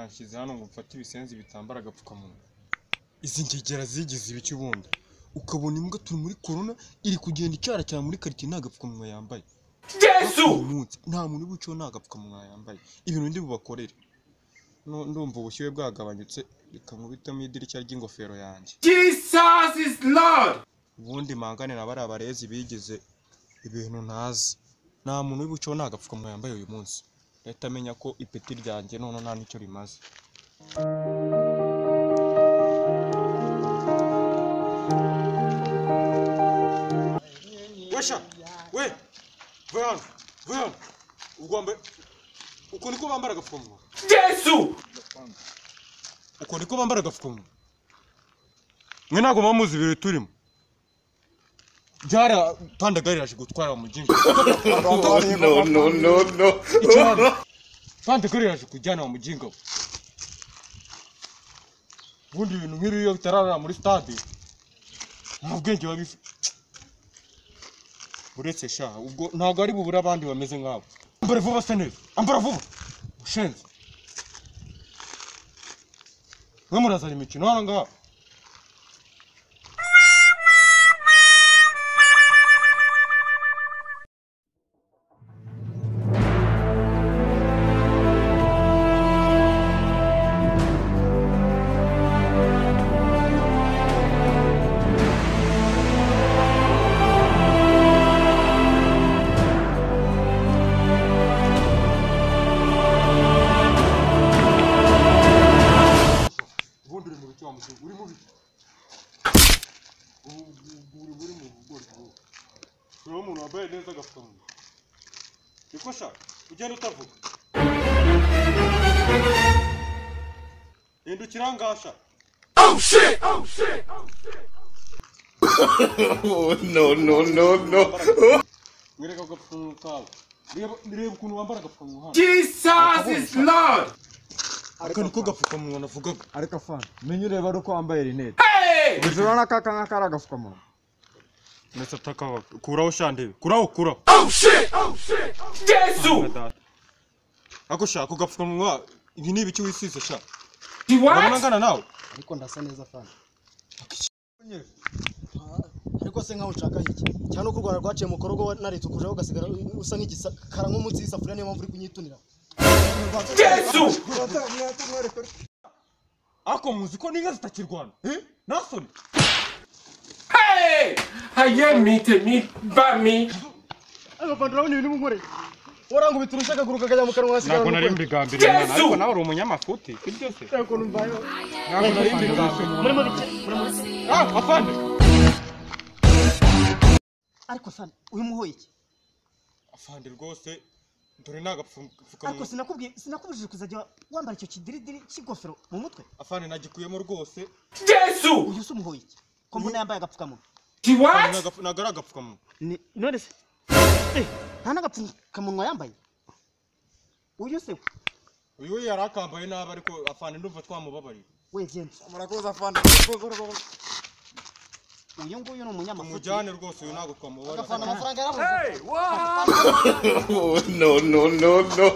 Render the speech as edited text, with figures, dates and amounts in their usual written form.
Banshyize hano ngo mfate ibisenzi bitambara agapfukamunwa. Izi ngegera zigize ibiki ubundi? Ukabona imbwa turi muri corona iri kugenda icyara cyane muri quartier nta gapfukamunwa yambaye. Yesu! Nta muntu ubuciho nta gapfukamunwa yambaye. Ibintu ndi bubakorere. Ndumva ubushyuhe bwagabanyutse, reka nkubitemo idirishya ry'ingofero yanjye. Jesus is Lord. Ubundi mangane na bariya barezi bigize ibintu ntazi. Nta muntu ubuciho nta gapfukamunwa yambaye uyu munsi. Leta amenya ko ipeti ryanjye none nta nicyo rimaze. Wesha, we, vean, vean. Ugombe uko niko bambara agapfukamunwa. Yesu! Uko niko bambara agapfukamunwa. Mwe ntago bamuzi ibintu turimo. Byara pandagari yaje gutwara umujinga. No, no, no, no. Pandagari yaje kujyana wa mujinga. Ubundi ibintu nk'ibi iyo bitararara muri stade nta bwenge babifi. Uretse sha ubwo ntago ari bubura abandi bameze nk'abo. Ambara vuba se neza. Ambara vuba. Ushenze. Mwe murazana imikino hano ngaha. Uri mu bugoryi wowe. Urabona umuntu wambaye neza agapfukamunwa. Niko sha ugenda utavuga. Hindukira ngasha. Oh shit! Oh shit! Oh, no, no, no, no. Mwereka agapfukamunwa kawe. Reba ukuntu wambara agapfukamunwa hano. Jesus is Lord. Aka niko gapfukamunwa navugaga. Ariko afana, menye ureba ari uko wambaye rinete. Hey! Urabona kaka nk'aka ari agapfukamunwa. Ndetse ataka kuraho shandebe. Kuraho kuraho. Oh shit! Oh shit! Yesu! Ako sha ako gapfukamunwa ibi ni ibiki wisize sha? What? Urabona nawe? Ariko ndasa neza afana. Ariko se nkaho ushaka iki? Cyane uko u Rwanda rwaciye mu korogo naretse ukujaho ugasigara usa nk'igisakara nko munsi y'isafuriya, niyo mpamvu uri kunyitunira. Yesu! Ako muzi ko n'inka zitakirwana. Eh? Nasoni. Hey! Aye mi te mi ba mi. Agapanda urabona ibintu unkoreye. Warangubita urushaka guruka kajya mu kanwa hasigara. Ntabwo nari mbigambiriye mwana, ariko nawe uri umunyamafuti, sibyo se? Ariko numvayo. Ntabwo nari mbigambiriye. Muri mu bice, muri mu bice. Ah, afande. Ariko sana, uyu muhoye iki? Afande rwose dore nagapfukamunwa. Ariko sinakubwiye, sinakubujije kuzajya wambara icyo kidiridiri cy'ingofero mu mutwe. Afande nagikuyemo rwose. Yesu! Uyu se umuhoye iki? Ko mbona yambaye agapfukamunwa. What? Ntabwo ari agapfukamunwa. Ni none se? Nta n'agapfukamunwa yambaye. Uyu se? Uyu yari akambaye nabi ariko afande ndumva twamubabariye. We genda. Murakoze afande. Uyu nguyu ni umunyamafuti. Umujyane rwose uyu ntabwo twamubabariye. Afande amafaranga yarabuze. Hey, what? Oh, no, no, no, no.